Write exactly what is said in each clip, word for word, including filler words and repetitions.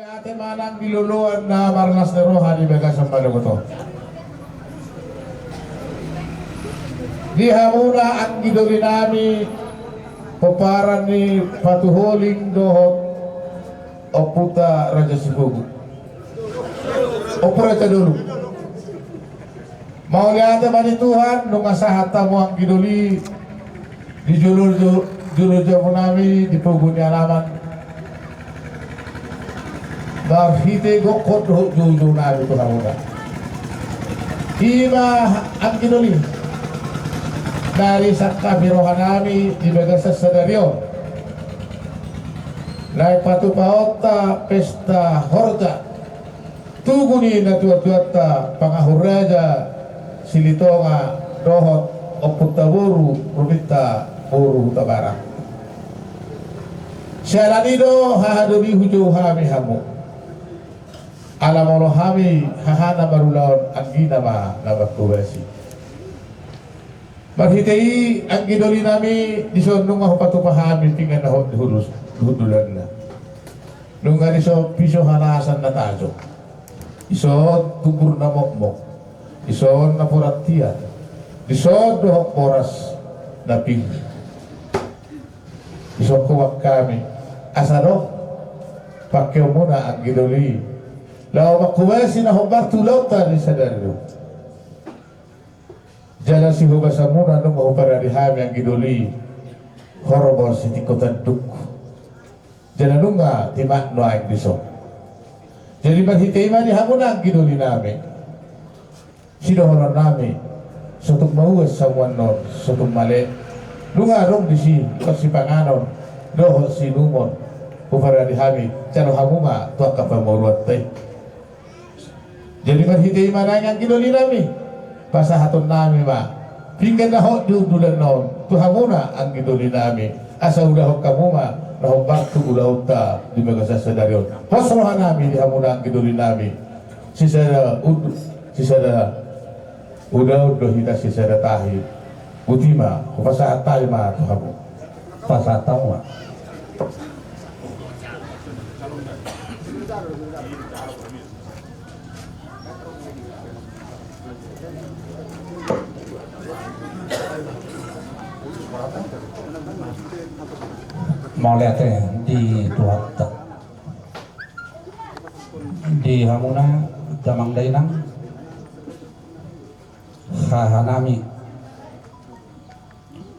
Ate manang di loloan na marlas ni roha di bagasan manogot on. Di hamuna anggi doli nami, pomparan ni Patuholing dohot ompunta Raja Sipogu. Ompu Raja Dolok. Mauliate ma di Tuhan, nunga sahat hamu anggi doli, di jolo, jolo, jolo jabu nami, di pogu ni alaman. Marhite gokhon dohot joujou nami tu hamuna. Ima anggi doli. Dari sangkap ni roha nami di bagasan sadari on. Naeng patupaonta pesta horja. Tugu ni natuatuanta, pangahu raja Silitonga dohot ompunta boru, ruminta boru Hutabarat. Siala ni i do hahadoli hujou hami hamu. Ala molo hami hahana marulaon anggina ma na mangkobasi. Marhite i anggi doli nami dison nunga hupatupa hami pinggan na hot di hurus, di hundulanna. Nunga dison piso halasan na tajom. Dison tumbur na mokmok. Dison na porat tiar. Dison dohot boras na pir. Dison hobas hami. Asa do pangkeonmuna anggi doli. Laho mangkobasi na hombar tu ulaonta di sadari on. Jala sihobasanmuna nunga huparade hami anggi doli. Horbo sitingko tanduk. Jala nunga timak nuaeng dison. Jadi marhite i ma di hamuna anggi doli nami. Sidohonon nami. Sotung mauas hamu annon, sotung male. Nunga adong disi, sipanganon, dohot siinumon. Huparade hami, jalo hamu ma, tu angka pamoruonta i. Jadi marhite i ma nang anggi doli nami, pasahaton nami ma pinggan na hot di hundulanna on tu hamuna anggi doli nami, asa ulahon hamu ma na hombar tu ulaonta di bagasan sadari on. Pos roha nami di hamuna anggi doli nami, sisada undu, sisada ulaon do hita sisada tahi. Botima, hupasahat hami ma tu hamu. Pasahat hamu ma. Mauliate di Tuhanta. Di hamuna damang dainang, hahanami,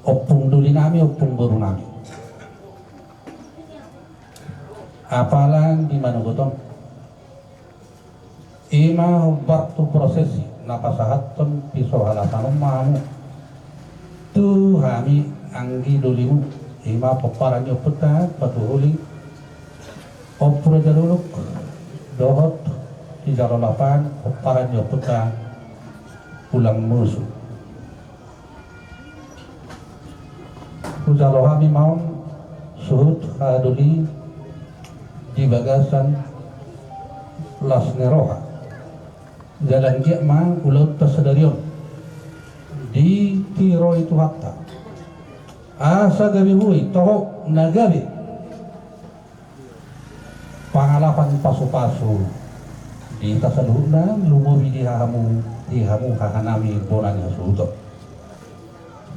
ompung doli nami, ompung boru nami. Apala di manogot on, ima hombar tu prosesi na pasahathon piso halasan on ma hamu tu hami anggi dolimu, ima pomparan ni ompunta Patuholing, Ompu Raja Dolok, dohot sijalo lapan pomparan ni ompunta Tulang Musu. Hujalo hami ma on suhut hahadoli di bagasan las ni roha. Jala anggiat ma ulaonta sadari on ditiroi Tuhanta. Asa gabe buei, toho na gabe pangalapan pasupasu di hita saluhutna, lumobi di hamu, di hamu hahanami bona ni hasuhuton.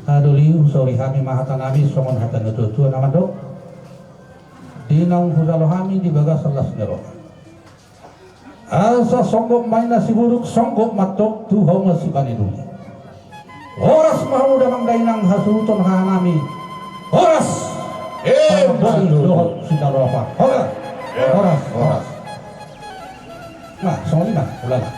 Hahadoli, husauri hami ma hatanami songon hata ni natuatua na mandok, di naung hujalo hami di bagasan las ni roha. Asa songgop ma i na siburuk, songgop ma antong tu hauma sipaniduli. Horas ma hamu damang dainang hasuhuton hahanami. Horas. Emma tutu. Dohot sijalo lapan. Horas. Horas. Horas. Nah, songon i ma, ulala.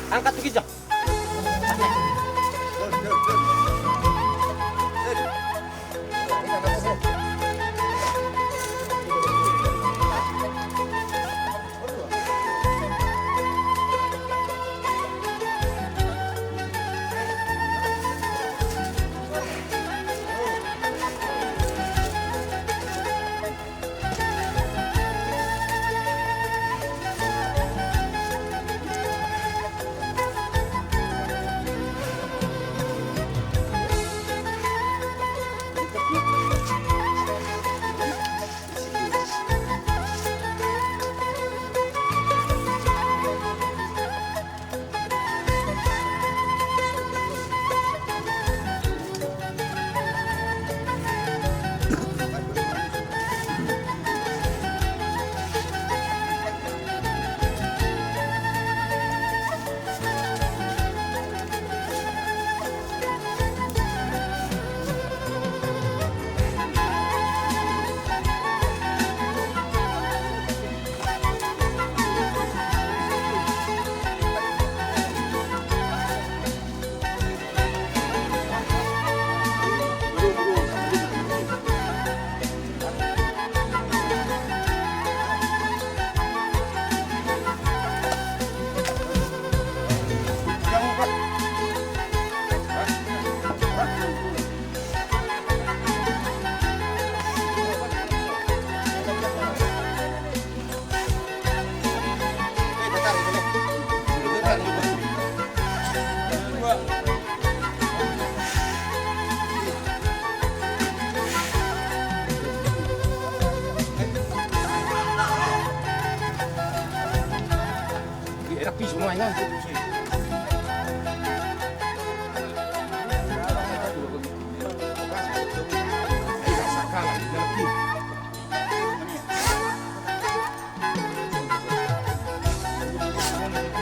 Angkat tu ginjang.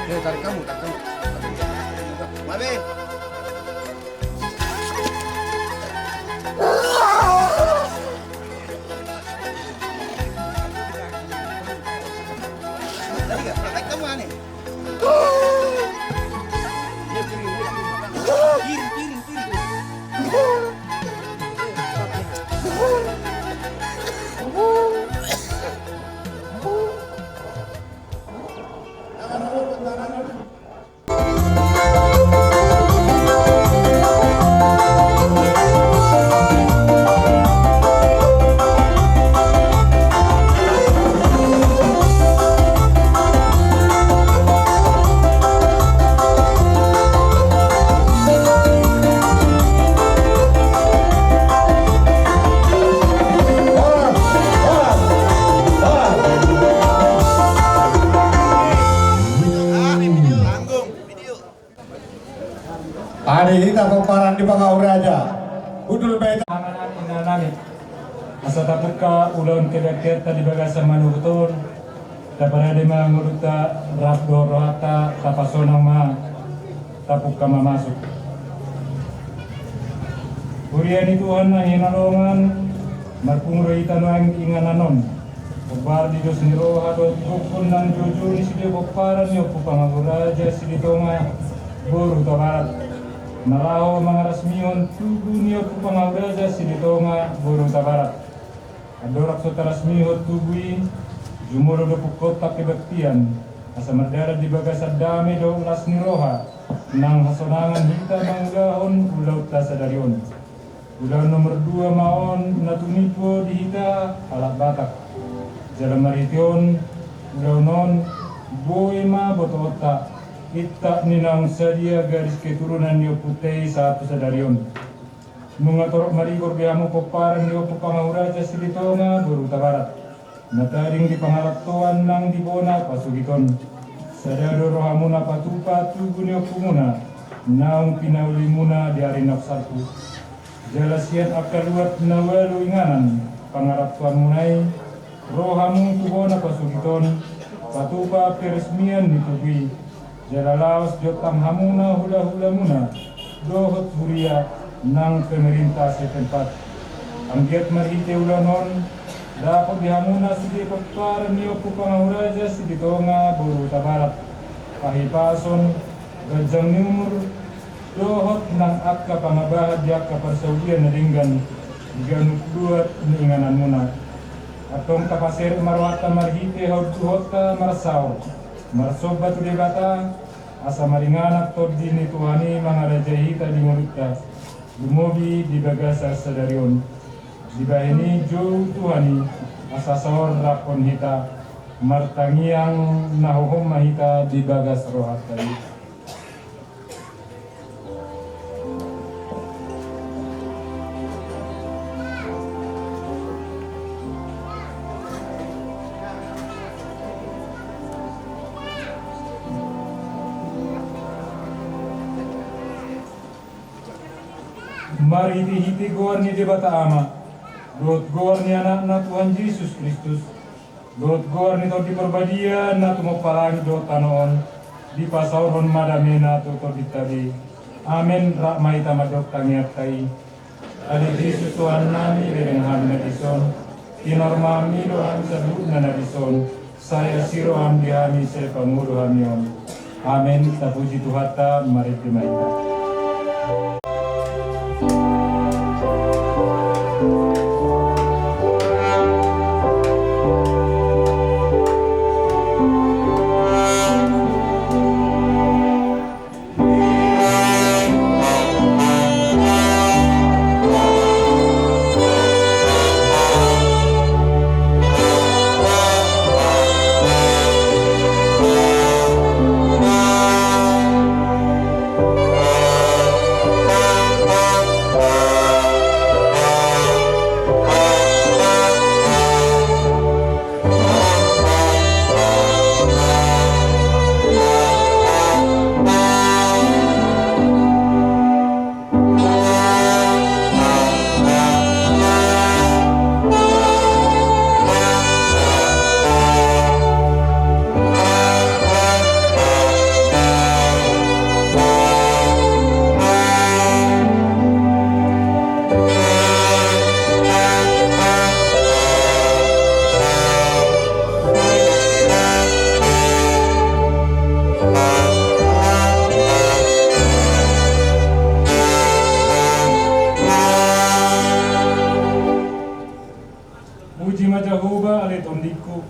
Eh, tarik kamu, tarik kamu. Mari. Tarik kamu, ani. Adi hita pomparan di Pangau Raja. Hundul ma hita. Inanami. Asa tapungka ulaon kedakeanta di bagasan manuhut on. Taparade ma ngolunta rap dohot rohanta, tapasonang ma, tapungka ma masuk. Huria ni Tuhan na hinaholongan, marpungu do hita nuaeng inganan on. Hombar di dos ni roha dohot gokhon nang joujou ni sude pomparan ni Ompu Pangau Raja Silitonga boru Hutabarat, na laho mangarasmihon tugu ni Ompu Pangau Raja Silitonga boru Hutabarat. Andorang so tarasmihon tugu i, jumolo do pungkaonta kebaktian, asa mardalan di bagasan dame dohot las ni roha, nang hasonangan hita mangulahon ulaonta sadari on. Ulaon nomor dua ma on na tumimbo di hita halak Batak. Jala marhite on, ulaon on boi ma botoonta, intap ni naung sadia garis keturunan ni ompunta i sahat tu sadari on. Nunga torop marigor be hamu pomparan ni Ompu Pangau Raja Silitonga boru Hutabarat. Na tading di pangarantoan nang di bona pasogit on. Sada do rohamuna patupa tugu ni ompumuna, naung pinaulimuna di ari naung salpu. Jala sian angka luat na ualu inganan pangarantoanmuna i, ro hamu tu bona pasogit on, patupa peresmian ni tugu i. Jala laos diontang hamuna hulahulamuna dohot huria nang pemerintah setempat. Anggiat marhite ulaon on, dapot di hamuna sude pomparan ni Ompu Pangahuraja Silitonga boru Hutabarat, hahipason, ganjang ni umur, dohot nang angka pangabahan di angka parsaulian na denggan di ganup luat ni ingananmuna. Antong tapaserep ma rohanta marhite haunduhonta marsaor marsomba tu Debata, asa maringanan tondi ni Tuhan i mangarajai hita di ngolunta, lumobi di bagasan sadari on. Dibahen i jou Tuhan i, asa saor raphon hita, martangiang na hohom ma hita di bagas rohanta i. Marhitehite goar ni Debata Ama, dohot goar ni Anakna Tuhan Jesus Kristus, dohot goar ni Tondi Parbadia na tumompa langit dohot tano on, dipasaorhon ma damena tu tondinta be. Amen. Rap ma hita mandok tangiangta i. Ale Jesus Tuhannami, leleng hami na dison, tinorMu do hami saluhutna na dison, sai asi rohaM di hami, sai pangolu hami on. Amen. Tapuji Tuhanta. Marende ma hita. Puji ma Jahowa, ale tondingku,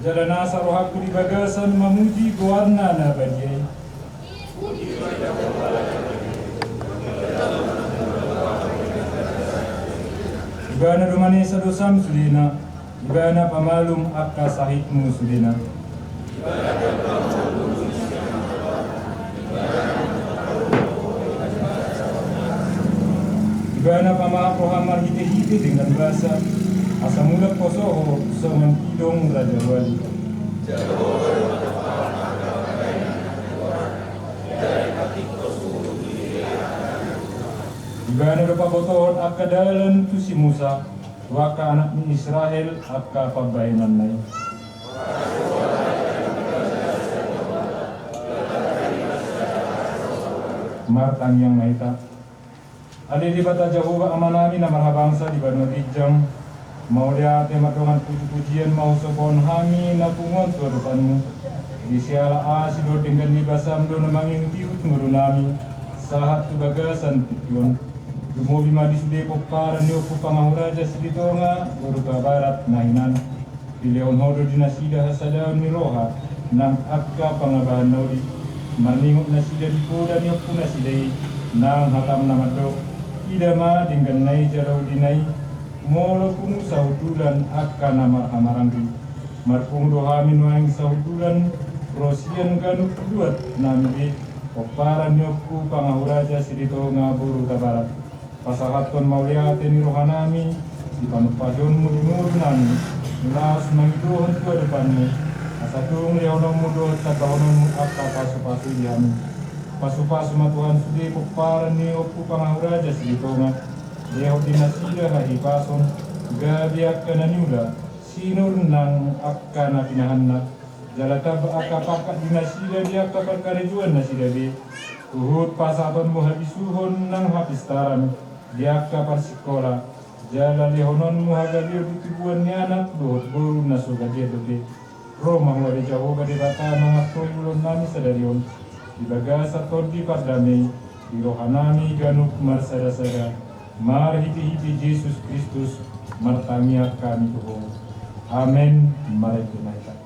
jala nasa rohangku di bagasan mamuji goarna na badia i. Ibana do manesa dosam sudena, Ibana pamalum angka sahitmu sudena. Ibana pamahap roham marhitehite denggan basa, asa mulak poso ho songon kidong raja wali. Ibana do pabotohon angka dalan tu si Musa, tu angka anak ni Israel angka pambahenanna i. Martangiang ma hita. Ale Debata Jahowa Amanami na marhabangsa di banua ginjang, mauliate mardongan pujipujian ma husombahon hami na pungu on tu adopanmu. Di siala asi dohot denggan ni basam do na mangihutihut ngolunami sahat tu bagasan tingki on. Lumobi ma di sude pomparan ni Ompu Pangahuraja Silitonga boru Hutabarat na hinan. Dilehon ho do di nasida hasadaon ni roha nang angka pangabahan na uli. Marningot nasida di poda ni ompunasida i nang hatam na mandok: Ida ma dengganna i jala ulina i, molo pungu sahundulan angka na marhamaranggi. Marpungu do hami nuaeng sahundulan ro sian ganup luat nami be, pomparan ni Ompu Pangahuraja Silitonga boru Hutabarat. Pasahathon mauliate ni rohanami di panumpasionmu di ngolunami, laos mangidohon tu adopanmu, asa tung lehononmu dohot tambahononmu angka pasupasu i di hami. Pasupasu ma Tuhan sude pomparan ni Ompu Pangahuraja Silitonga, lehon di nasida hahipason, gabe angka na niula, sinur nang angka na pinahanna, jala tamba angka pangkat di nasida di angka parkarejoannasida be, huhut pasahatonmu habisuhon nang hapistaran di angka parsingkola, Jala lehononmu hagaleon di tubuan ni anak dohot boru na so galean dope. Ro ma huareja ho Jahowa Debata mangantusi ulaonnami sadari on di bagasan tondi pardamei di rohanami ganup marsadasada, marhitehite Jesus Kristus, martangiang hami tu Ho. Amen. Marende ma hita.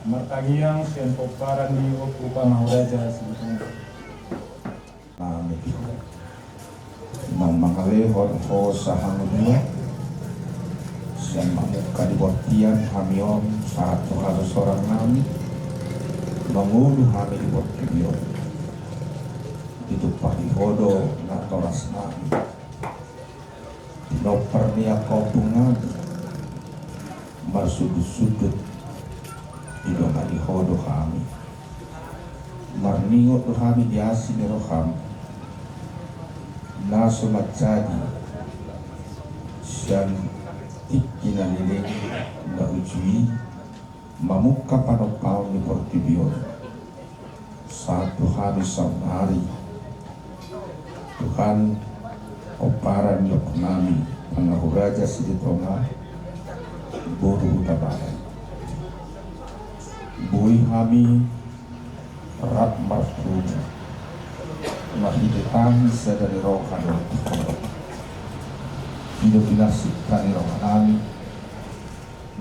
Martangiang sian pomparan ni Ompu Pangahuraja Sibutuan. Amin. Nang mangalehon hosa hangoluan sian mamungka di bortian hami on, sahat tu hasosorannami mangolu hami di portibi on, ditumpahi Ho do natorasnami. Pinompar ni angka ompungnami, marsundutsundut didongani Ho do hami. Marningot do hami di asi ni roham na so manjadi sian tingki na leleng na uju i, mamungka panompaon ni portibi on. Sahat tu hami saonari, Tuhan, pomparan ni ompungnami Pangahuraja Silitonga, boru Hutabarat. Boi hami rap marpungu marhite tangis sada ni roha dohot i do pinarsinta ni rohanami.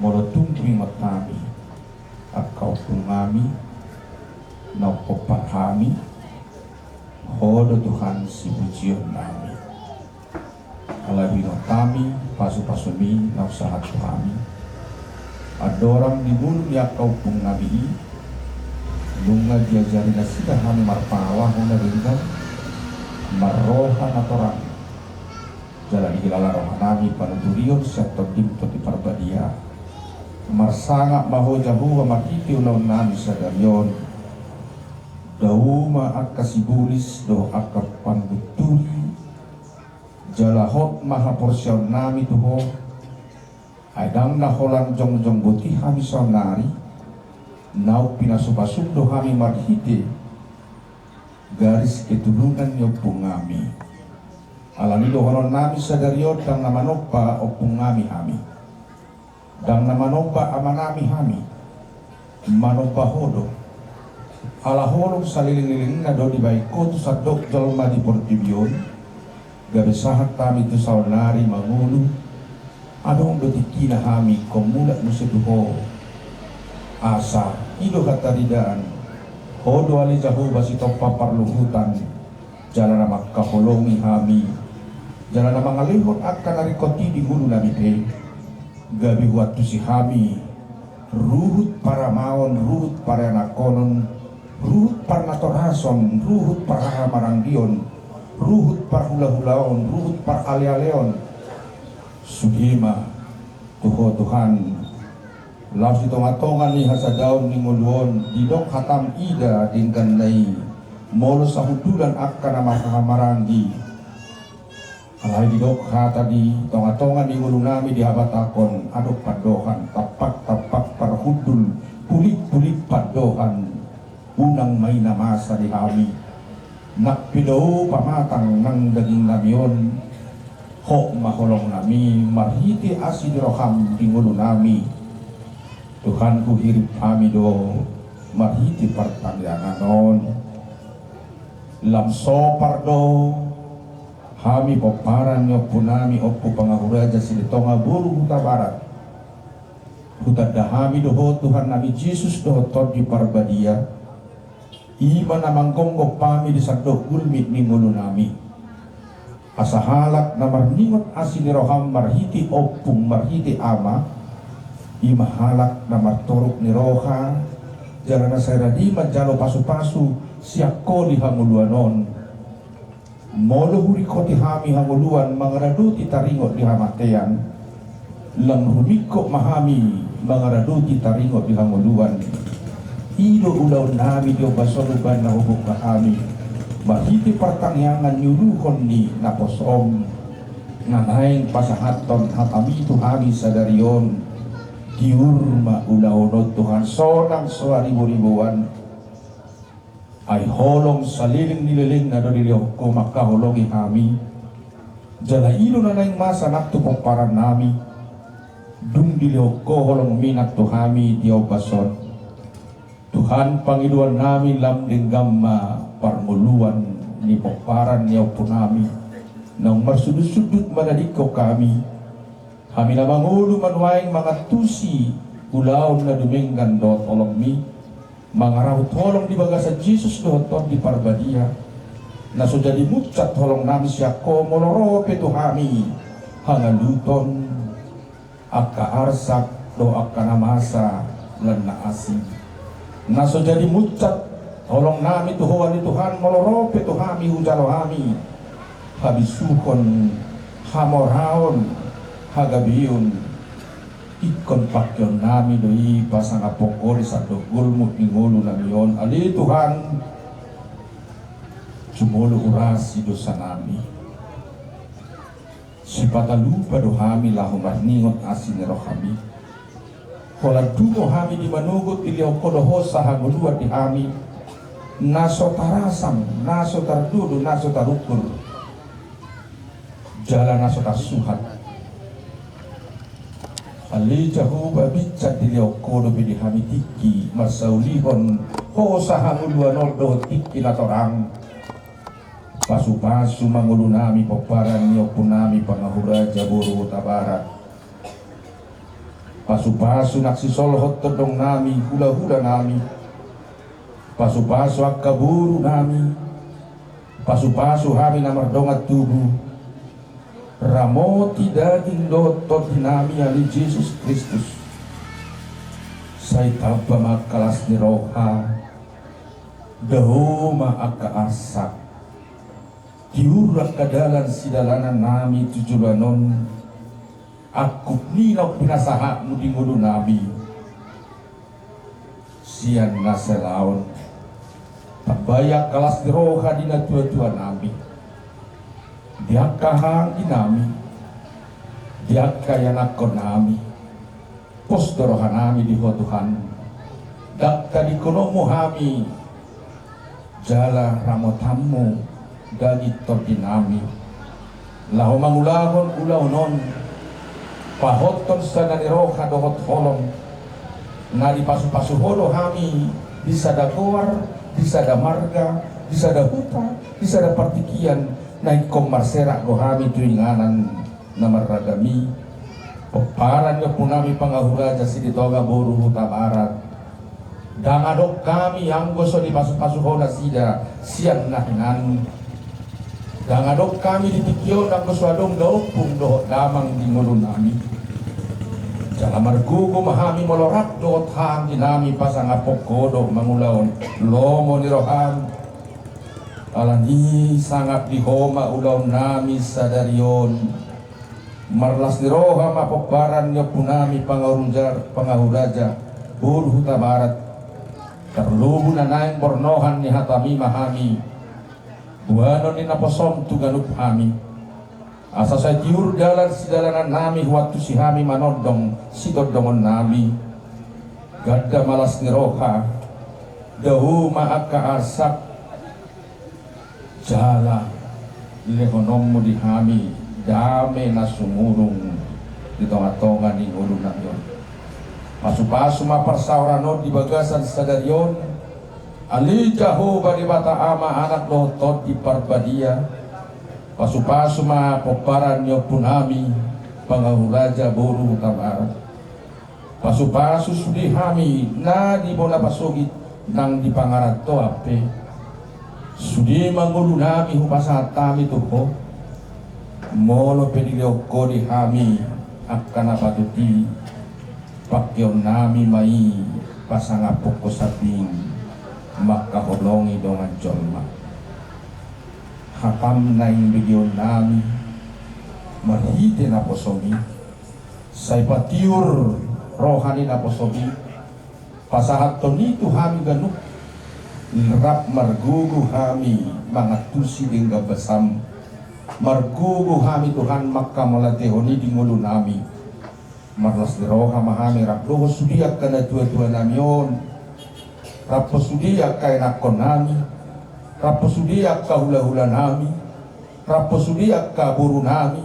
Molo tung ingot hami angka ompungnami na umpompar hami, Ho do Tuhan sipujionnami. Alai huingot hami pasupasumi na husahat tu hami. Andorang di ngolu ni angka ompungnami i, nunga diajari nasida hami marpahala hona denggan, marroha na torang. Jala dihilala rohanami panuturion sian Tondim Tondi Parbadia. Marsangap ma Ho Jahowa marhite ulaonnami sadari on. Dao ma angka sibolis dohot angka panuturi. Jala hot ma haporseaonnami tu Ho. Ai ndang na holan jongjong boti hami saonari, naung pinasupasum do hami marhite garis keturunan ni ompungnami. Alani dohononnami sadari on, ndang na manomba ompungnami hami, ndang na manomba amanami hami, manomba Ho do. Ala holong salelenglelengna do dibahen Ho tu sandok jolma di portibi on. Gabe sahat hami tu saonnari mangolu, adong do tingkina hami ingkon mulak muse tu Ho. Asa i do hataridaan, Ho do ale Jahowa sitompa parluhutan, jala na mangkaholongi hami, jala na mangalehon angka na ringkot i di ngolunami pe. Gabe huantusi hami ruhut paramaon, ruhut parianakhonon, ruhut parnatorason, ruhut parhahamaranggion, ruhut parhulahulaon, ruhut paralealeon. Sude ma tu Ho Tuhan, laos di tongatonga ni hasadaon ni ngolu on didok hatam ida dengganna i, molo sahundulan angka na marhahamaranggi. Alai didok hata di tongatonga ni ngolunami dihabatahon, adong pandohan, tampak-tampak parhundul, pulik-pulik pandohan. Unang ma i na masa di hami. Nang pe dao pamatang nang dagingnami on, hot ma holongnami marhite asi ni roham di ngolunami. Tuhan, huhirim hami do marhite partangiangan on. Lam sopar do hami pomparan ni ompunami Ompu Pangahuraja Silitonga boru Hutabarat. Hutanda hami do Ho Tuhannami Jesus dohot Tondi Parbadia. I ma na manggomgom hami di sandok gulmit ni ngolunami. Asa halak na marningot asi ni roham marhite ompung marhite ama, i ma halak na martoruk ni roha, jala na sai rade manjalo pasupasu sian Ho di hangoluan on. Molo huringkoti hami hangoluan mangaradoti taringot di hamatean, lam rumingkot ma hami mangaradoti taringot di hangoluan. I do ulaonnami di ombas on umbahen na hubungka hami marhite partangiangan niuluhon ni naposom. Na naeng pasahathon hatami tu hami sadari on. Tiur ma ulaon on Tuhan, sonang so hariboriboan. Ai holong saleleng ni lelengna do dilehon Ho mangkaholongi hami. Jala i do na naeng masa nang tu pomparan nami. Dung dilehon Ho holongmi nang tu hami di ombas on, Tuhan, pangidoan nami lam denggan ma parngoluan ni pomparan ni ompu nami, naung marsundutsundut manadingkon hami. Hami na mangolu ma nuaeng mangantusi ulaon na dumenggan dohot holongmi, mangarahut holong di bagasan Jesus dohot Tondi Parbadia, na so jadi munsat holong nami sian Ho molo ro pe tu hami hangaluton angka arsak dohot angka na masa lan na asing. Na so jadi munsat holong nami tu Ho ale Tuhan molo ro pe tu hami hujalo hami habisuhon, hamoraon, hagabeon. Ingkon pangkeon nami do i pasangaphon Ho di sandok gulmit ni ngolu nami on ale Tuhan. Jumolo hurasi dosa nami. Sipata lupa do hami laho marningot asi ni rohami. Holan dungo hami di manogot dilehon Ho do hosa hangoluan di hami, na so tarasam, na so tardodo, na so tarukur, jala na so tarsuhat. Ale Jahowa, binsat dilehon Ho dope di hami tingki marsaulihon hosa hangoluan on dohot tingki na torang. Pasupasu ma ngolu nami pomparan ni ompu nami Pangahuraja boru Hutabarat. Pasupasu nang sisolhot tondong nami, hulahula nami. Pasupasu angka boru nami. Pasupasu hami na mardongan tubu. Ramoti daging dohot tondi nami ale Jesus Kristus. Sai tamba ma angka las ni roha. Dao ma angka arsak. Tiur angka dalan sidalanan nami tu joloan on. Angkup ni naung pinasahatmu di ngolu nami. Sian na salaon. Tambai angka las ni roha di natuatua nami. Di angka hahaanggi nami. Di angka ianakkon nami. Pos do roha nami di Ho Tuhan. Ndang tadingkononmu hami. Jala ramotanmu daging tondi nami. Laho mangulahon ulaon on. Pahothon sada ni roha dohot holong. Na dipasupasu Ho do hami di sada goar, di sada marga, di sada huta, di sada partingkian. Ingkon marserak do hami tu inganan na marragam i, pomparan ni ompunami Pangahuraja Silitonga boru Hutabarat. Ndang adong hami anggo so dipasupasu ho nasida sian na hinan. Ndang adong hami di tingki on anggo so adong da ompung dohot damang di ngolunami. Jala margogo ma hami molo rap dohot haha angginami pasangaphon ho do mangulahon lomo ni roham. Alani sangap di ho ma ulaonnami sadari on. Marlas ni roha ma pomparan ni ompunami Pangahuraja, Pangahuraja boru Hutabarat. Tarlumobi na naeng bornohan ni hatami ma hami, boanon ni naposom tu ganup hami. Asa sai tiur dalan sidalanannami huantusi hami manondong sitondongonnami. Ganda ma las ni roha, dao ma angka arsak, jala lehononmu di hami dame na sumurung di tongatonga ni ngolunami on. Pasupasu ma parsaoran on di bagasan sadari on, ale Jahowa Debata Ama, Anak dohot Tondi Parbadia. Pasupasu ma pomparan ni ompunami Pangahuraja boru Hutabarat. Pasupasu sude hami na di bona pasogit nang di pangarantoan pe. Sude ma ngolunami hupasahat hami tu ho. Molo pe dilehon ho di hami angka na patut i, pangkeonnami ma i pasangaphon ho sambing mangkaholongi dongan jolma. Hatam naeng begeonnami marhite naposom i, sai patiur roha ni naposom i, pasahathon i tu hami ganup. Rap margogo hami mangantusi denggan basam. Margogo hami Tuhan mangkamauliatehon i di ngolunami. Marlas ni roha ma hami rap dohot sude angka natuatuanami on, rap dohot sude angka ianakkonnami, rap dohot sude angka hulahulanami, rap dohot sude angka borunami,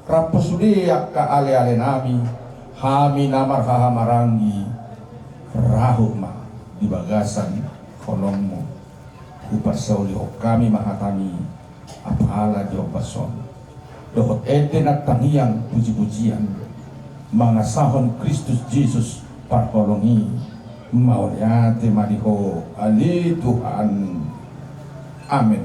rap dohot sude angka alealenami. Hami na marhahamaranggi, rahut ma di bagasan holongmu. Huparsaulihon hami ma hatami apala di ombas on dohot ende na tangiang pujipujian, mangasahon Kristus Jesus parholong i. Mauliate ma di ho ale Tuhan. Amen.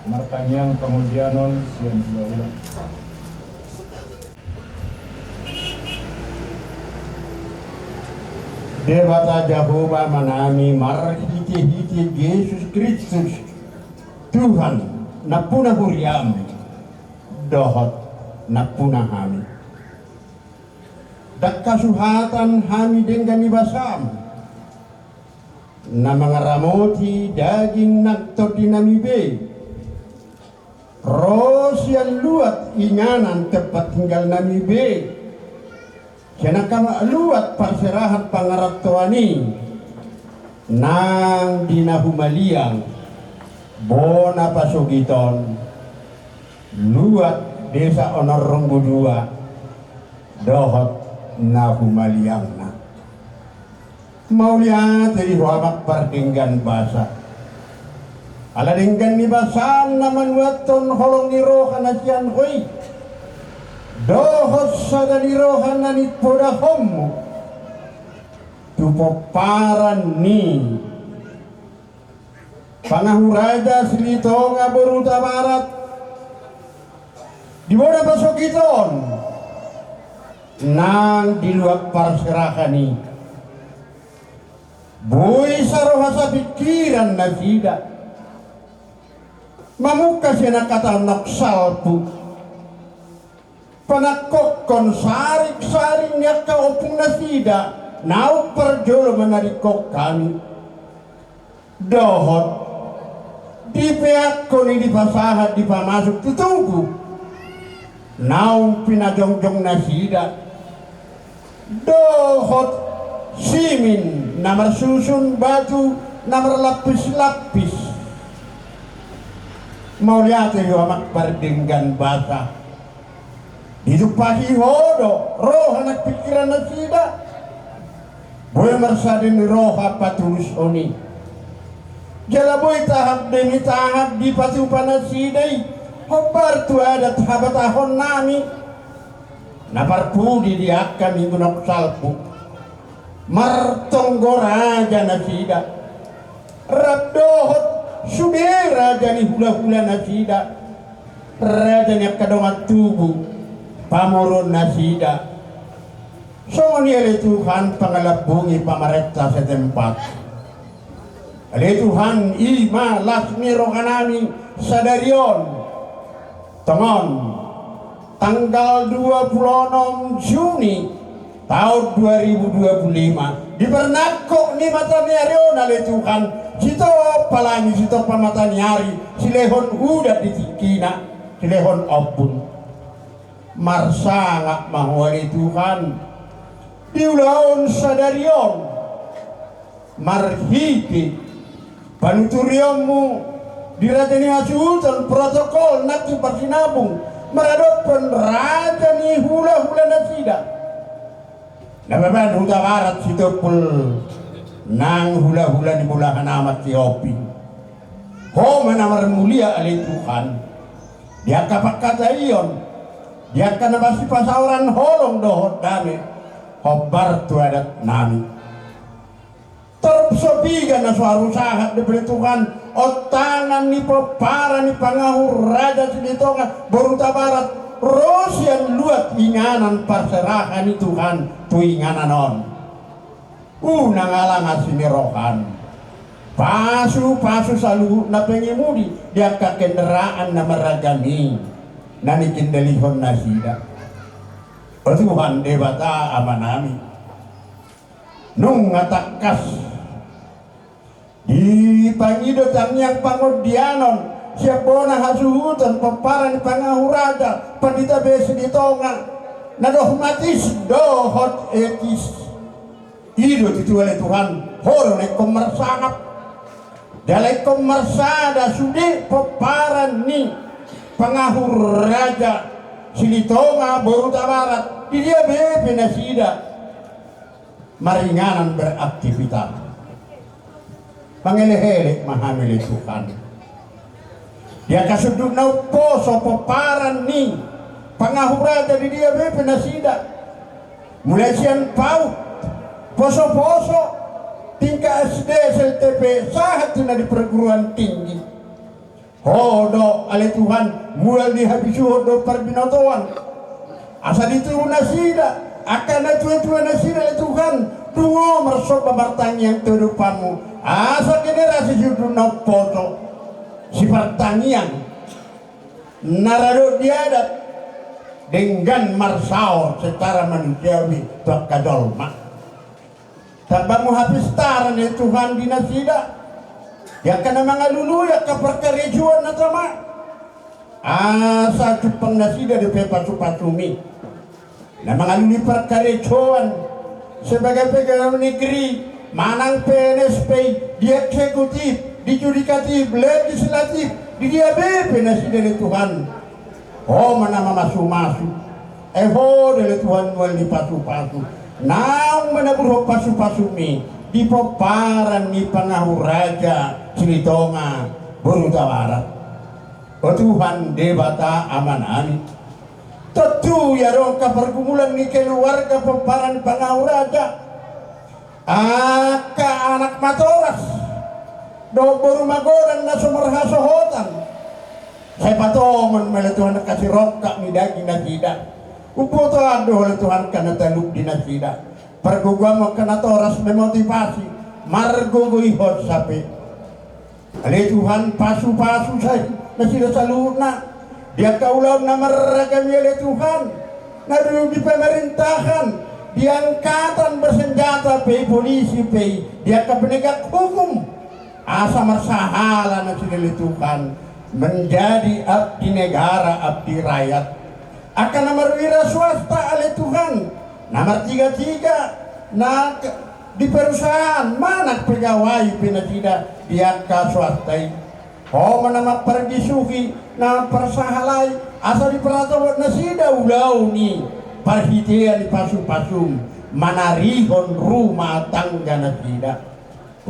Martangiang pangoluan on sian hula-hula. Debata Jahowa Amanami, marhitehite Jesus Kristus, Tuhan nampuna huriaM dohot nampuna hami. Ndang hasuhatan hami denggan ni basaM na mangaramoti daging nang tondinami be, ro sian luat inganan tempat tinggalnami be, sian angka luat parserahan pangarantoan i, nang di na humaliang bona pasogit on, luat Desa Onorrumbu dua dohot na humaliangna. Mauliate di ho amang pardenggan basa. Ala denggan ni basam na manuathon holong ni roha na sian ho i dohot sada ni roha na nipodahonmu tu pomparan ni Pangahuraja Silitonga Boru Hutabarat di bona pasogit on nang di luat parserahan i. Boi saroha sapingkiran nasida mamungka sian angka tandok salpu, panangkokhon saring-saring ni angka ompung nasida naung parjolo manadingkon hami. Dohot dipeakkon i, dipasahat, dipamasuk tu tugu naung pinajongjong nasida, dohot simin na marsusun batu na marlapis-lapis. Mauliate di ho amang pardenggan basa. Ditumpahi ho do roha nang pingkiran nasida. Boi marsada ni roha patulushon i. Jala boi tahap demi tahap dipatupa nasida i hombar tu adat habatahon nami na parpudi di angka minggu naung salpu. Martonggo raja nasida rap dohot sude raja ni hulahula nasida, raja ni angka dongan tubu pamoruon nasida. Songon i ale Tuhan pangalambungi pamarenta setempat. Ale Tuhan, i ma las ni roha nami sadari on. Tongon tanggal dua puluh enam Juni taon dua ribu dua puluh lima, di parnangkok ni mataniari on ale Tuhan, sitompa langit, sitompa mataniari, silehon udan di tingkina, silehon ombun. Marsangap ma ho ale Tuhan di ulaon sadari on. Marhite panuturionmu di raja ni hasuhuton protokol nang tu parsinabung maradophon raja ni hulahula nasida, Nababan Hutabarat Sitompul nang hulahula ni Bulahan Aman Sihombing. Ho ma na marmulia ale Tuhan di angka pangkataion, di angka na masipasaoran holong dohot dame hombar tu adat nami. Torop so piga na so harusahat dope ale Tuhan ontangan ni pomparan ni Pangahuraja Silitonga Boru Hutabarat ro sian luat inganan parserahan i Tuhan tu inganan on. Unang allang asi ni roham. Pasupasu saluhut na pengemudi di angka kendaraan na marragam i na nikendalihon nasida. O Tuhan Debata Amanami, nunga tangkas dipangido tangiang pangondianon sian bona hasuhuton pomparan ni Pangahuraja Pandita Besi di Tonga na dohot matis dohot etis. I do tutu ale Tuhan, ho do na ingkon marsangap. Jala ingkon marsada sude pomparan ni Pangahuraja Silitonga Boru Hutabarat di dia be pe nasida maringanan beraktivitas. Mangelekelek ma hami ale Tuhan di angka sundut na umposo pomparan ni Pangahuraja di dia be pe nasida. Mulai sian PAUD, poso-poso, tingkat SD, SLTP, sahat tu na di perguruan tinggi. Ho do ale Tuhan mual ni habisuhon dohot parbinotoan. Asa ditiru nasida angka natuatua nasida ale Tuhan, dungo marsomba martangiang tu adopanmu, asa generasi sundut na umposo sipartangiang na radot di adat denggan marsaor secara manusiawi tu angka jolma. Tamba ma hapistaran ale Tuhan di nasida, di angka na mangalului angka parkarejoan na tama. Asa jumpang nasida dope pasupasumi na mangalului parkarejoan sebagai pegawai negeri manang P N S P, di eksekutif, di yudikatif, legislatif, di dia be pe nasida ale Tuhan. Ho ma na mamasumasu. Ai Ho do ale Tuhan mual ni pasupasu. Naung manaburhon pasupasumi di pomparan ni Pangahu Raja Silitonga boru Hutabarat. O Tuhan Debata Amanami, tontu ia do angka pargumulan ni keluarga pomparan ni Pangahu Raja. Angka anak matoras dohot boru magodang na so marhasohotan, sai patongon ma ale Tuhan angka sirongkap ni daging nasida. Umbotoan do ale Tuhan angka na talup di nasida. Pargogoanmu angka natoras memotivasi, margogoihon sape. Ale Tuhan, pasupasu sae nasida saluhutna di angka ulaon na marragam i ale Tuhan, na duduk di pemerintahan, di angkatan bersenjata pe i, polisi pe i, di angka penegak hukum, asa marsahala nasida ale Tuhan menjadi abdi negara, abdi rakyat. Angka na marwira swasta ale Tuhan, na martigatiga, na k-, di perusahaan, manang pegawai pe nasida di angka swasta i. Ho ma na mamparbisuhi, na mamparsahalai, asa diparhatopot nasida ulaon i, parhitean ni pasupasum, manarihon rumah tangga nasida.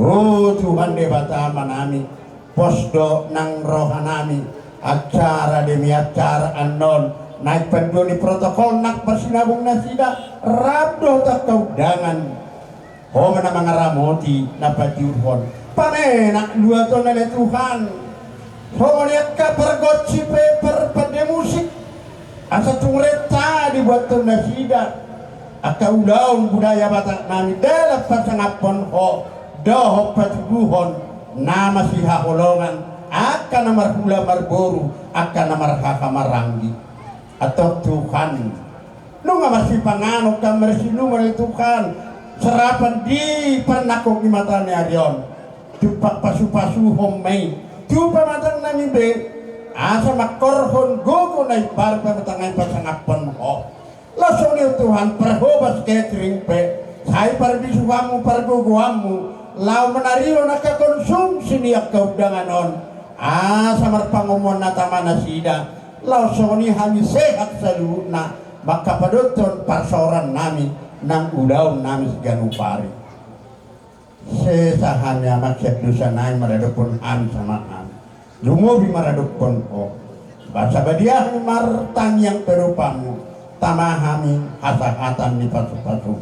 O Tuhan Debata Amanami, pos do nang rohanami, acara demi acara annon, naeng panduan ni protokol nang parsinabung nasida, rap dohot angka undangan. Ho ma na mangaramoti, na patiurhon. Pamenak luat on ale Tuhan. Songon i angka pargonsi pe, par pande musik. Asa tung renta dibuathon nasida angka ulaon budaya Batak nami dalan pasangaphon Ho dohot patuduhon na masihaholongan, angka na marhula marboru, angka na marhaha maranggi. Antong Tuhan, nunga marsipanganon hamu marsinuman ale Tuhan, sarapan di panangkok ni mataniari on. Tumpak pasupasuhon ma i tu pamatang nami be, asa mangkorhon gogo na imbaru pamatang nami pasangaphon Ho. Laos songon i Tuhan, Parhobas Catering pe, sai parbisuhanmu, pargogoanmu, laho manarihon angka konsumsi ni angka undangan on, asa marpangomoan na tama nasida, laos songon i hami sehat saluhutna, mangkapadothon parsaoran nami, nang ulaon nami siganup ari. Sesa hami Amang sian dosa nami maradophon hami sama hami. Lumobi maradophon Ho. Basa badia hami martangiang tu adopanmu. Tama hami hasahatan ni pasupasu.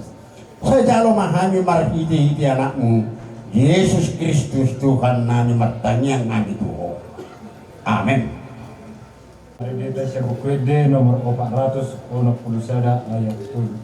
Sai jalo ma hami marhitehite Anakmu, Jesus Kristus Tuhan nami martangiang hami tu Ho. Amen. Ari deta sian Buku Ende nomor opat ratus onom pulu sada ayat tolu.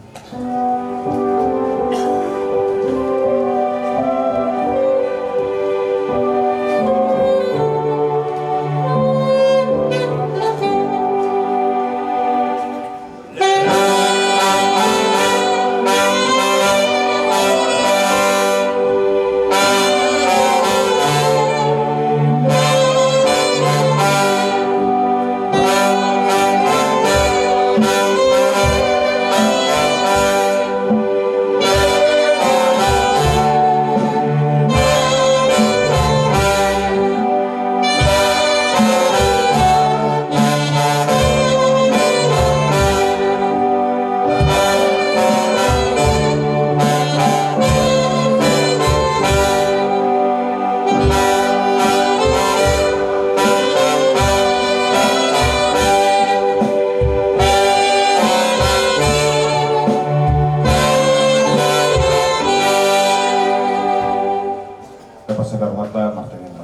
Dapat sadar mata martangiang.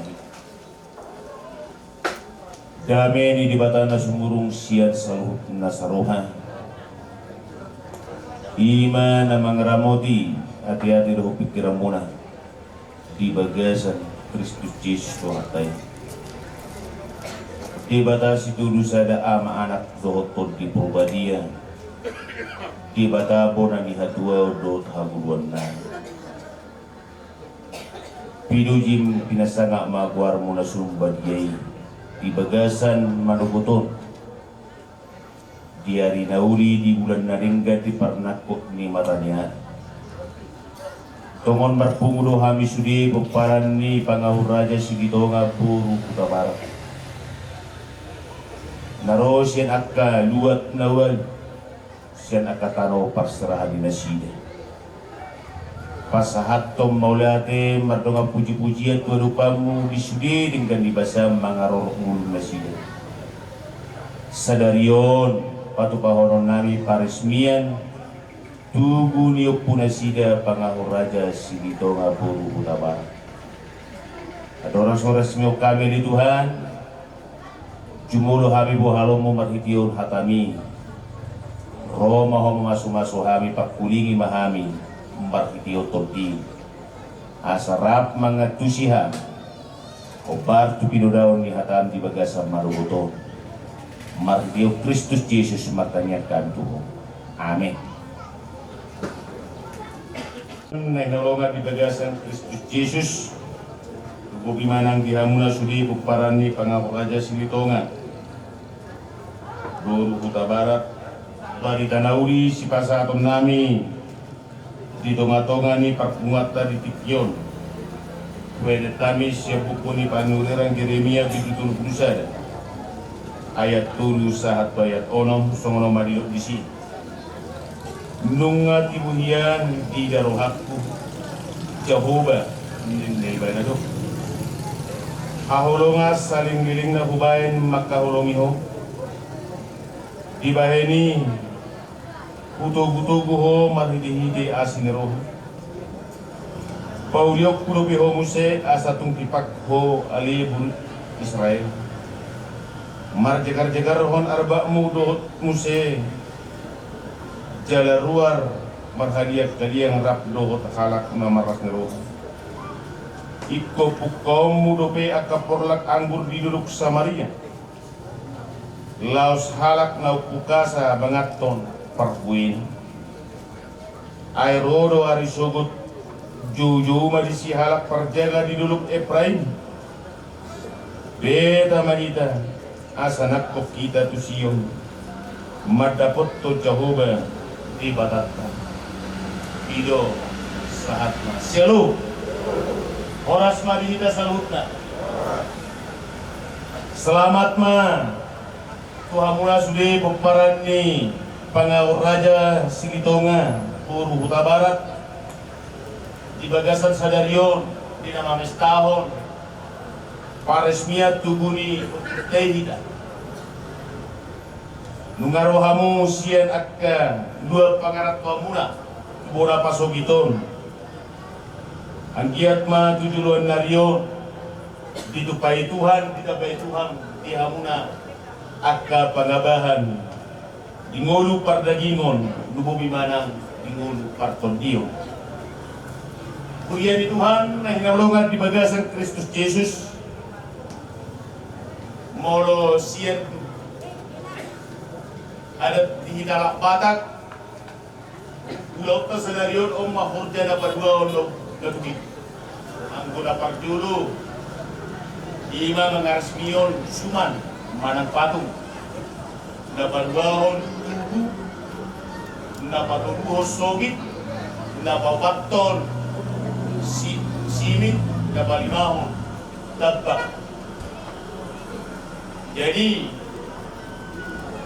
Dame ni Debata na sumurung sian saluhut na saroha, i ma na mangaramoti ateate dohot pingkiranmuna di bagasan Kristus Jesus Tuhanta i. Debata sitolu sada, Ama, Anak dohot Tondi Porbadia, Debata bona ni hatuaon dohot hangoluan nami. Pinojim pinasangap ma goarmu na sun badia i di bagasan manogot on, di ari na uli, di bulan na denggan, di parnangkok ni mataniari. Tongon marpungu do hami sude pomparan ni Pangahu Raja Silitonga boru Hutabarat. Na ro sian angka luat na ualu, sian angka tano parserahan ni nasida. Pasahathon ma mauliate mardongan pujipujian tu adopanmu di sude denggan ni basam mangarorot ngolu nasida. Sadari on patupahononnami paresmian tugu ni ompu nasida Pangahon Raja Silitonga boru Hutabarat. Andorang so resmi on hami ale Tuhan, jumolo hami bohalonmu marhitehon hatami. Ro ma ho mamasumasu hami, pangkulingi ma hami marhitehon tondimi, asa rap mangantusi hami hombar tu pinodaon ni hatam di bagasan manogot on. Marhitehon Kristus Jesus martangiang hami tu ho. Amen. Na hinaholongan di bagasan Kristus Jesus, tubu ma nang di hamuna sude pomparan ni Pangahon Raja Silitonga boru Hutabarat. Barita na uli sipasahatonnami di tongatonga ni parpunguanta di tingki on, huenonnami sian buku ni panurirang Jeremia bindu tolu pulu sada, ayat tolu sahat tu ayat onom, songon on ma didok disi. Nunga tibu hian diida rohangku, Jahowa, ninna ibana do, haholongan salelenglelengna hubaen mangkaholongi ho. Dibahen i hutogutogu ho marhitehite asi ni roha. Paulionku dope ho muse asa tung tipak ho ale boru Israel. Marjagarjagarhon arbakmu dohot muse jala ruar marhaliangkaliang rap dohot halak na marlas ni roha. Ingkon pungkaonmu dope angka porlak anggur di dolok Samaria, laos halak na umpungkasa manganhon parbuena. Ai ro do ari sogot, joujou ma disi halak parjaga di dolok Epraim. Beta ma hita, asa nangkok hita tu Sion, mandapothon Jahowa Debatanta. I do sahatna. Syalom. Horas ma di hita saluhutna. Selamat ma tu hamuna sude pomparan ni Pangahon Raja Silitonga boru Hutabarat di bagasan sadari on di na mamestahon paresmian tugu ni ompunta i hita. Nunga ro hamu sian angka dua pangarantoanmuna tu bona pasogit on. Anggiat ma tu joloan ni ari on ditumpahi Tuhan, ditambai Tuhan di hamuna angka pangabahan di ngolu pardagingon, lumobi ma nang di ngolu partondion. Huria ni Tuhan na hinaholongan di bagasan Kristus Jesus, molo sian adat di hita halak Batak, ulaonta sadari on, on ma horja na paduahon do na tubu i. Anggo na parjolo, i ma mangaresmihon suman manang patung. Na paduahon tugu, na patoluhon sogit, na paopathon si-, simit, na palimahon tambak. Jadi,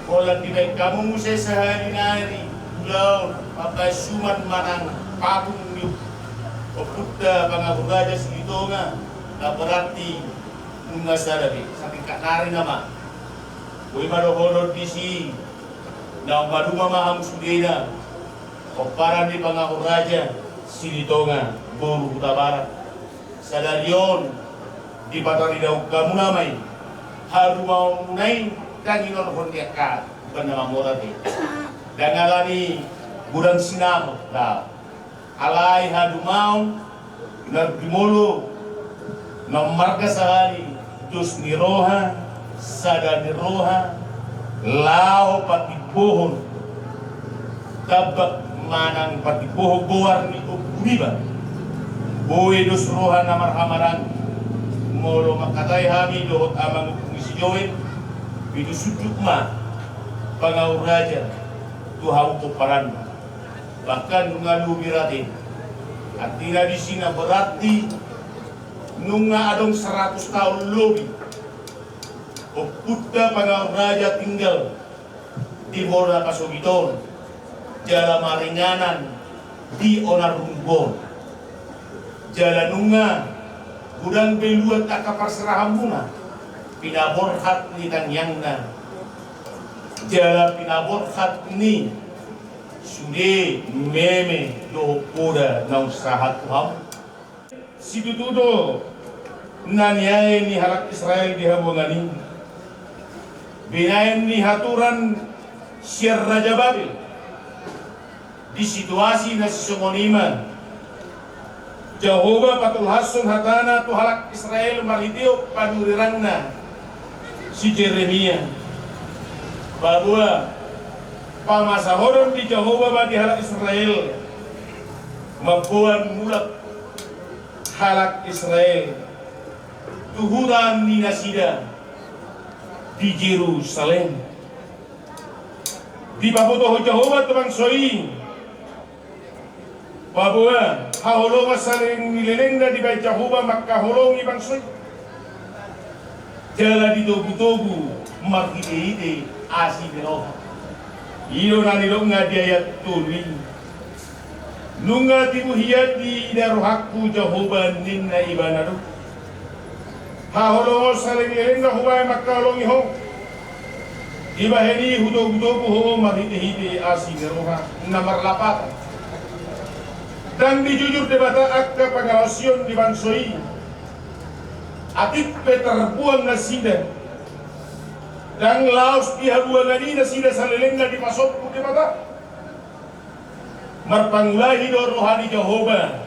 holan dibaen hamu muse sahali nari ulaon mambaen suman manang patung ni ompunta Pangahon Raja Silitonga, na berarti nunga sada be, satingkat nari nama. Boi ma dohonon disi, naung maduma ma hamu sudena, pomparan ni Pangahon Raja Silitonga boru Hutabarat. Sadari on dipataridahon hamu nama i, harumaonmuna i ndang inorhon ni angka umbahen na mamora be. Ndang alani godang sinamot da. Alai harumaon na jumolo na marga sahali, dos ni roha, sada ni roha, laho patimbohon tambak manang patimbohon goar ni ompu niba. Boi dos roha na marhamaranggi. Molo mangkatai hami dohot amang ompu ni si Joen, pitu sundut ma Pangahon Raja tu hamu pomparanna. Bahkan nunga lobi rate. Artina disi na berarti nunga adong seratus taon lobi Ompunta Pangaor Raja tinggal di bona pasogit on, jala maringanan di onan rumbu on. Jala nunga godang be luat angka parserahanmuna, pinaborhat ni tangiangna, jala pinaborhat ni sude meme dohot poda naung sahat tu hamu. Situtu do na niae ni halak Israel di habuangan i. Binaen ni haturan sian Raja Babel. Di situasi na sisongon i ma, Jahowa patolhashon hatana tu halak Israel marhitehon panurirangna si Jeremia. Paboa, pamasahonon ni Jahowa ma di halak Israel, mamboan mulak halak Israel tu huta ni nasida di Jerusalem. Dipabotohon Jahowa tu bangso i, paboa haholongon saleleng ni lelengna dibahen Jahowa mangkaholongi bangso i. Jala ditogutogu marhitehite asi ni roha. I do na nidokna di ayat tolu i. Nunga tibu hian diida rohangku Jahowa, ninna ibana do. Haholongon saleleng ni lelengna hubahen mangkaholongi ho. Dibahen i hutogutogu ho marhitehite asi ni roha na marlapatan. Ndang dijujur Debata angka pangalaosion ni bangso i. Atik pe tarbuang nasida. Ndang laos di habuangan i nasida salelengna dipasombu Debata. Marpangulahi do roha ni Jahowa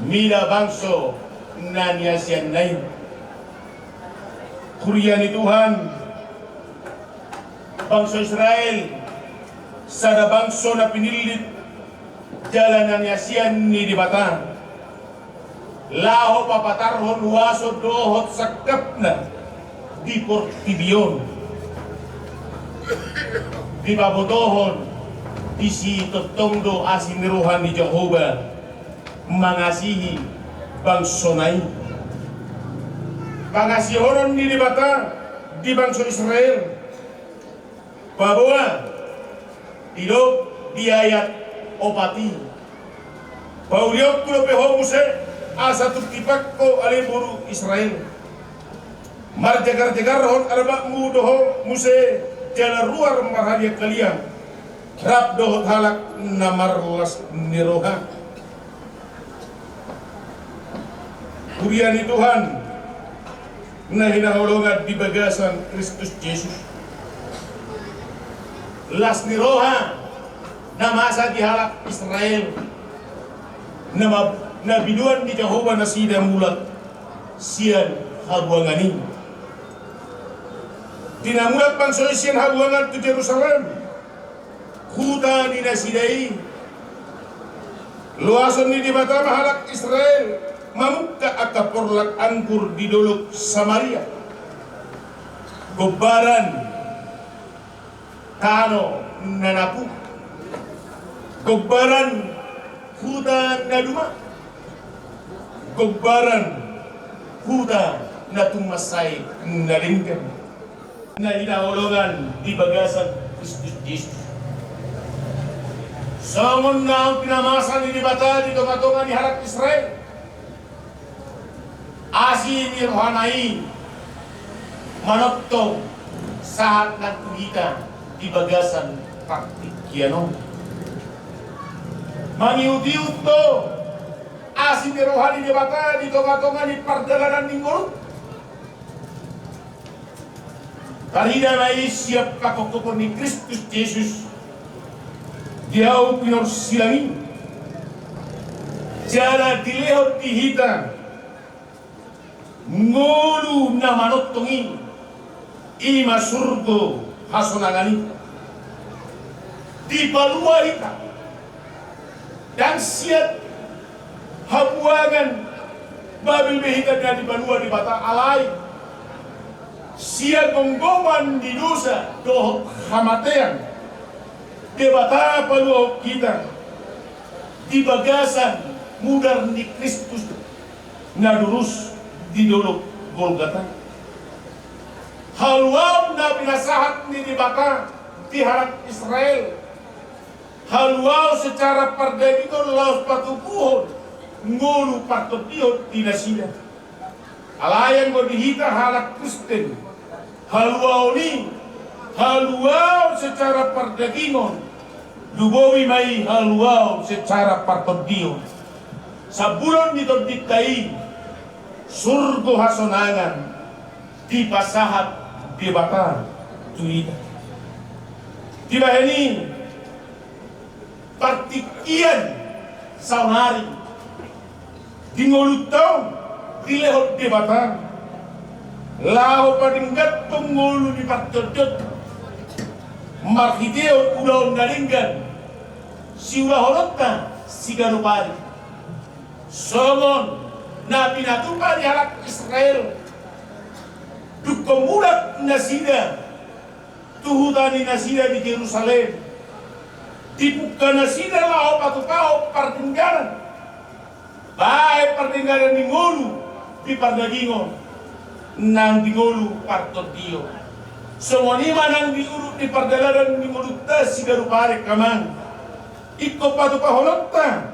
mida bangso na niasianna i. Huria ni Tuhan, bangso Israel sada bangso na pinillit jala na niasian ni Debata. Laho papatarhon huaso dohot sangkapna di portibi on. Dipabotohon disi tongtong do asi ni roha ni Jahowa mangasihi bangsona i. Pangasihonon ni Debata di bangso Israel. Paboa, didok di ayat opat i. Paulionku dope ho muse, asa tung tipak ho ale boru Israel. Marjagarjagarhon arbatmu do ho muse, jala ruar marhaliangkaliang, rap dohot halak na marlas ni roha. Huria ni Tuhan na hinaholongan di bagasan Kristus Jesus. Las ni roha na masa di halak Israel, na ma-, na binuan ni Jahowa nasida mulak sian habuangan i. Di na mulak bangso i sian habuangan tu Jerusalem, huta ni nasida i, loason ni Debata ma halak Israel mamungka angka porlak anggur di dolok Samaria. Gombaran tano na napu, gombaran huta na duma, gombaran huta na tung mansai na denggan. Na hinaholongan di bagasan Kristus Jesus. Songon naung pinamasa ni Debata di tongatonga ni halak Israel, asi ni rohana i manongtong sahat nang tu hita di bagasan partingkian on. Mangiutihut do asi ni roha ni Debata di tongatonga ni pardalanan ni ngolunta. Tarida ma i sian pangkophopon ni Kristus Jesus di hau pinorsilang i. Jala dilehon di hita ngolu na manongtong i, i ma surgo hasonangan i. Dipalua hita. Ndang sian habuangan Babel be hita na dipalua Debata, alai sian gomgoman ni dosa dohot hamatean, Debata paluahon hita di bagasan mudar ni Kristus na durus di dolok Golgata. Haluaon na pinasahat ni Debata di halak Israel, haluaon secara pardagingon laos patubuhon ngolu partondihon di nasida. Alai anggo di hita halak Kristen, haluaon i haluaon secara pardagingon, lumobi ma i haluaon secara partondihon. Sambulon ni tondinta i, surgo hasonangan dipasahat Debata tu hita. Dibahen i, partingkian saonari di ngolunta on dilehon Debata laho padengganhon ngolu ni parjotjot marhiteon ulaon na denggan siulahononta siganup ari. Songon na pinatupa ni halak Israel, dungkon mulak nasida tu huta ni nasida di Jerusalem, dipungka nasida laho patupahon pardengganan, bahen pardengganan ni ngolu di pardagingon nang di ngolu partondion. Songon i ma nang di uruk ni pardalanan ni ngolunta siganup ari, amang. Ingkon patupahononta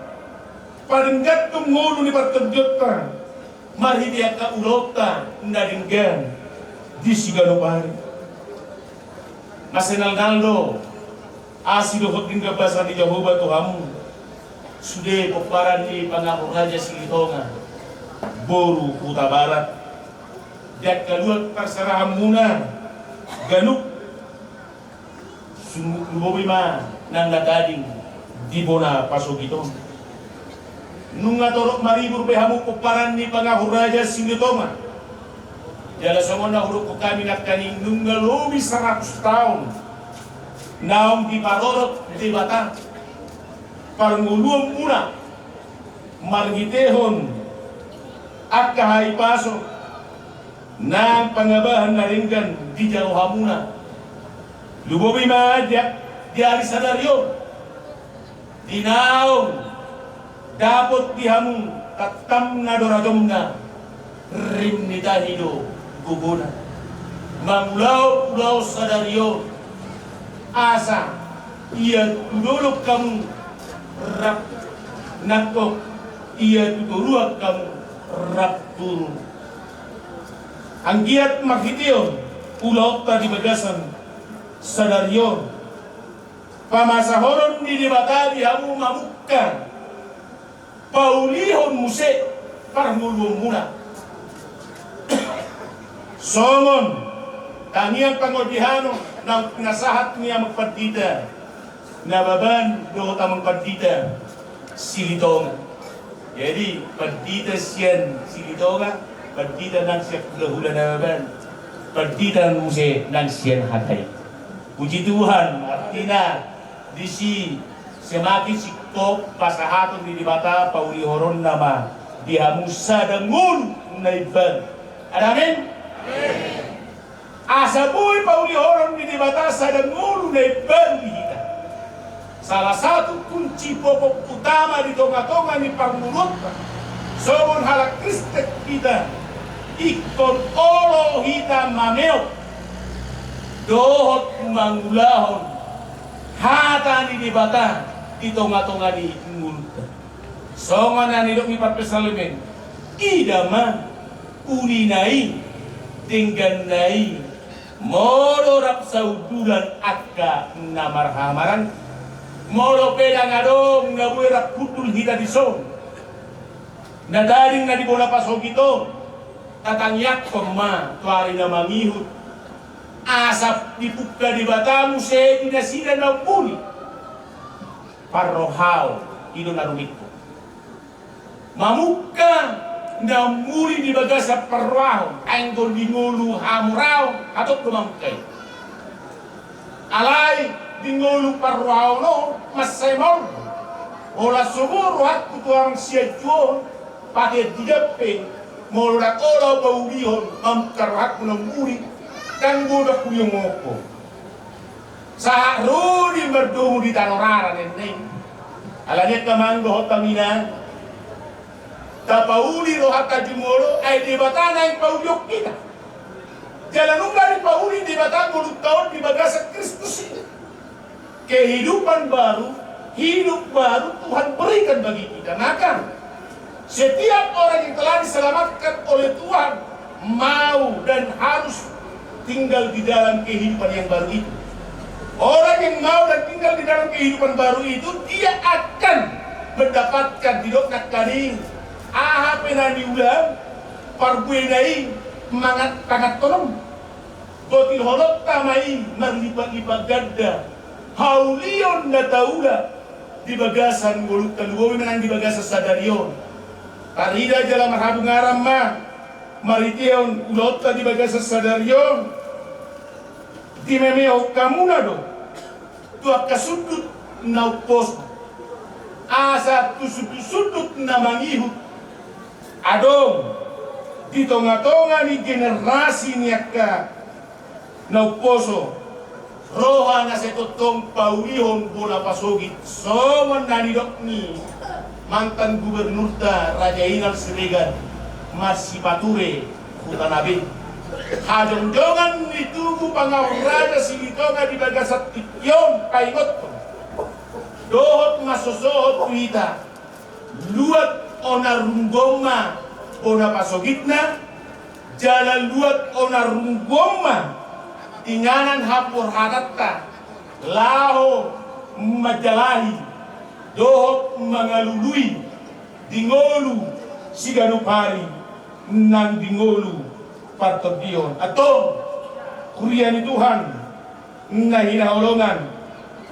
padengganhon ngolu ni partondionta marhite angka ulaonta na denggan di siganup ari. Masinalnal do asi dohot denggan basa ni Jahowa tu hamu, sude pomparan ni Pangahuraja Silitonga, boru Hutabarat, di angka luat parserahanmuna ganup. Sungguh lumobi ma nang na tading di bona pasogit on. Nunga torop maribur be hamu pomparan ni Pangahuraja Silitonga. Jala songon na hudokhon hami nangkaning, nunga lobi saratus taon naung diparorot Debata parngoluonmuna marhitehon angka hahipason nang pangabahan na denggan dijalo hamuna. Lumobi ma di, di ari sadari on, di naung dapot di hamu tantanna do rajomna, rim ni tahi do gogona. Mangulahon ulaon sadari on, asa ia tu dolok hamu rap nangkok, ia tu toruan hamu rap turun. Anggiat marhitehon ulaonta di bagasan sadari on, pamasahonon ni Debata di hamu mamungka paulihon muse parngoluonmuna. Songon tangiang pangondihon naung pinasahat ni amang pandita Nababan dohot amang pandita Silitonga. Jadi pandita sian Silitonga, pandita nang sian hulahula Nababan, pandita muse nang sian hata i. Puji Tuhan, artina disi semakin singkop pasahaton ni Debata, paulihononna ma di hamu sada ngolu na imbaru. Ada amin? Asa boi paulihonon ni Debata sada ngolu na imbaru di hita. Salah satu kunci pokok utama di tongatonga ni parngoluonta, songon halak Kristen hita, ingkon olo hita mameop dohot mangulahon hata ni Debata di tongatonga ni ngolunta. Songon na nidok ni parpsalmen, ida ma ulina i, dengganna i, molo rap saundulan angka na marhamaranggi. Molo pe ndang adong na boi rap hundul hita dison, na tading na di bona pasogit on, tatangiangkon ma tu ari na mangihut, asa dipungka Debata muse di nasida na ummuli. Parrohaon, i do na rumingkot. Mamungka na ummuli di bagasan parrohaon, anggo di ngolu hamoraon, hatop do mamungka i. Alai di ngolu parrohaon on mansai maol do. Holan so boi rohangku tu amang sianjua on, patean di jampe, molo ndang olo paulihon, mamungka rohangku na ummuli, ndang boi do huliongkon. Sahat ro do i mardomu di tano rara ninna i. Alani i angka amang dohot inang, tapauli rohanta jumolo, ai Debata naeng paulihon hita. Jala nunga dipauli Debata ngolunta on di bagasan Kristus i. Kehidupan baru, hidup baru Tuhan berikan bagi kita. Maka, setiap orang yang telah diselamatkan oleh Tuhan mau dan harus tinggal di dalam kehidupan yang baru itu. Orang yang mau dan tinggal di dalam kehidupan baru itu, dia akan mendapatkan, didok nangkaning, aha pe na niula, parbuena i mangat, pangantonom. Botilhononta ma i marlipat-lipat ganda, haulion na taula di bagasan ngolunta, lumobi ma nang di bagasan sadari on. Tarida jala marhabungaran ma marhitehon ulaonta di bagasan sadari on. Dimemehon hamuna do tu angka sundut na umposo, asa tu sundut-sundut na mangihut adong di tonga-tonga ni generasi ni angka na umposo roha na sai tongtong paulihon bona pasogit, songon na nidok ni mantan gubernurta Raja Inal Siregar, marsipature hutana be. Hajongjongan ni tugu pangaur raja Silitonga di bagasan tingki on paingothon dohot mansosohot tu hita, luat onan runggu on ma bona pasogitna, jala luat onan runggu on ma inganan haporhatanta laho manjalahi dohot mangalului di ngolu siganup ari nang di ngolu partondion. Antong, huria ni Tuhan na hinaholongan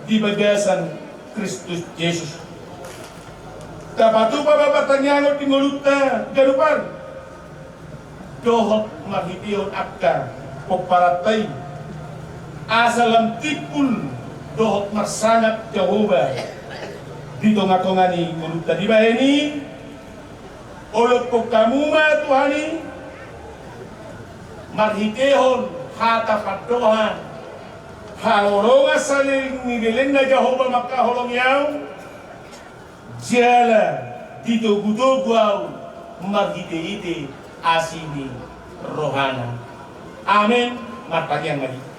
di bagasan Kristus Jesus, tapatupa ma partangiangon di ngolunta ganup ari dohot marhitehon angka pomparanta i, asa lam timbul dohot marsangap Jahowa di tonga-tonga ni ngolunta. Dibahen i, olophon hamu ma Tuhan i marhitehon hata pandohan, haholongan saleleng ni lelengna Jahowa mangkaholongi ahu, jala ditogutogu ahu marhitehite asi ni rohana. Amen. Martangiang ma hita.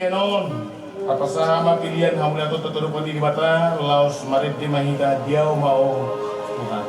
Enon, tapasahat ma pilihan hamu na tongtong tatoruphon ni Debata, laos marende ma hita. Diau ma Ho Tuhan.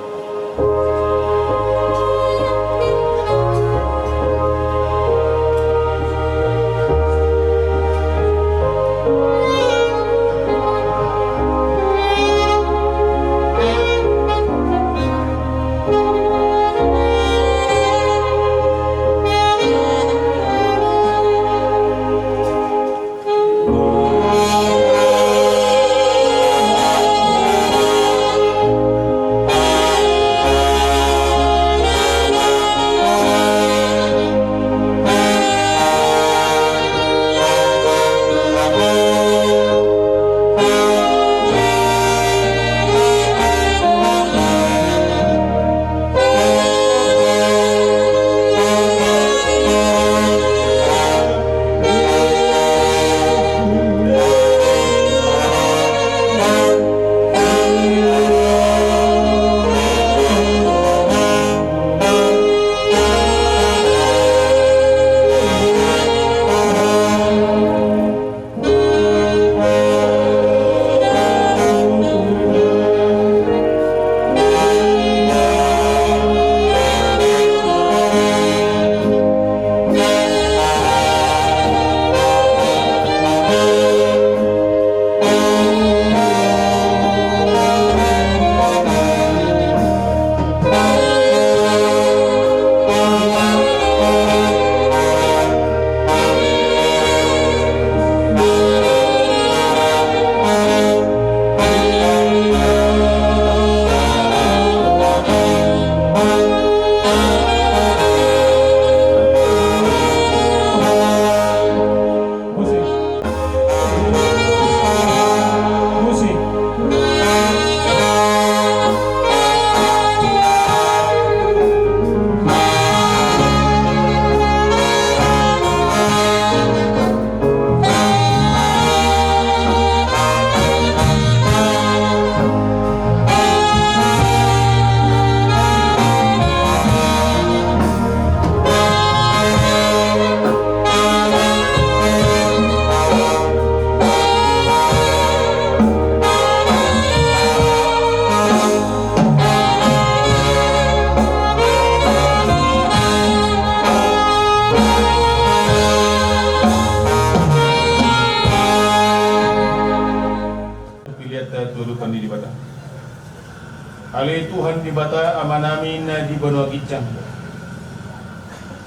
Ale Tuhan Debata Amanami na di banua ginjang,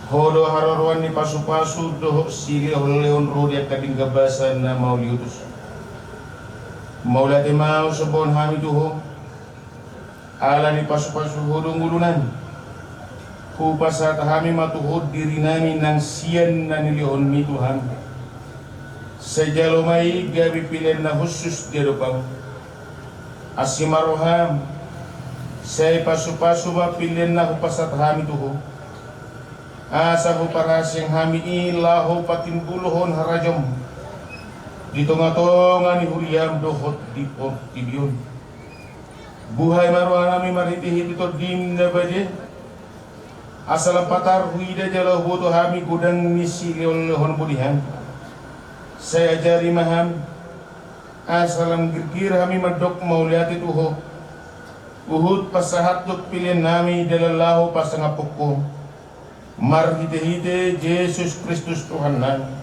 Ho do haroroan ni pasupasu dohot silehonlehon ro di angka denggan basa na mauliutus. Mauliate ma husombahon hami tu Ho, ala ni pasupasu Ho do ngolunami. Hupasahat hami ma tu Ho dirinami nang sian na nilehonMi tu hami. Sai jalo ma i gabe pelean na hushus di adopanMu. Asi ma rohaM, sai pasupasu ma pelean na hupasahat hami tu Ho, asa huparhaseang hami i laho patimbulhon harajaonMu di tongatonga ni huriaM dohot di portibi on. Buhai ma rohanami marhitehite TondiM na badia, asa lam patar huida jala huboto hami godang ni silehonlehonMu di hami. Sai ajari ma hami, asa lam girgir hami mandok mauliate tu Ho, huhut pasahathon peleannami dalan laho pasangaphon Ho, marhitehite Jesus Kristus Tuhannami.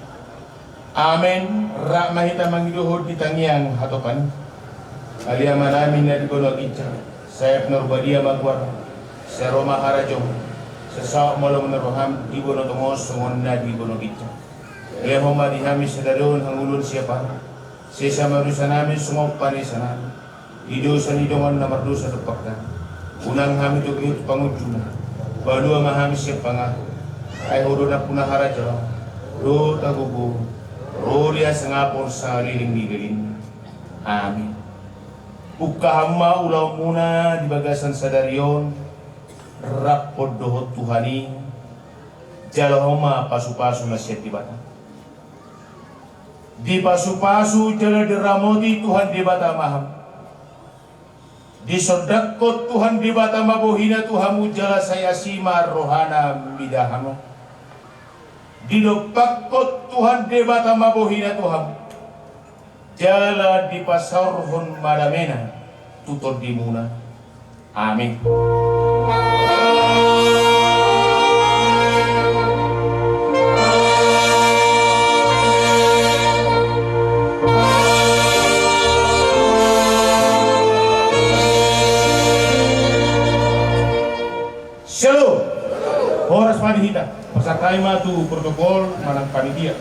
Amen. Rap ma hita mangido Ho di tangiang hatopan i. Ale Amanami na di banua ginjang, sai pinarbadia ma goarMu, sai ro ma harajaonMu, sai saut ma lomo ni rohaM di banua tonga on songon na di banua ginjang. Lehon ma di hami sadari on hangoluan siapari. Sesa ma dosanami songon panesanami di dosa ni dongan na mardosa dompak hami. Unang hami togihon tu pangunjunan. Palua ma hami sian pangago. Ai Ho do nampuna harajaon dohot hagogoon, ro di hasangapon saleleng ni lelengna. Amen. Ungkap hamu ma ulaonmuna di bagasan sadari on, rap dohot Tuhan i, jalo hamu ma pasupasu na sian Debata. Dipasupasu jala diramoti Tuhan Debata ma hamu. Disondangkon Tuhan Debata ma bohiNa tu hamu jala sai asi ma rohaNa mida hamu. Didompakkon Tuhan Debata ma bohiNa tu hamu, jala dipasaorhon ma dameNa tu tondimuna. Amen. Shalom. Horas ma di hita. Pasahat hami ma tu protokol manang panitia.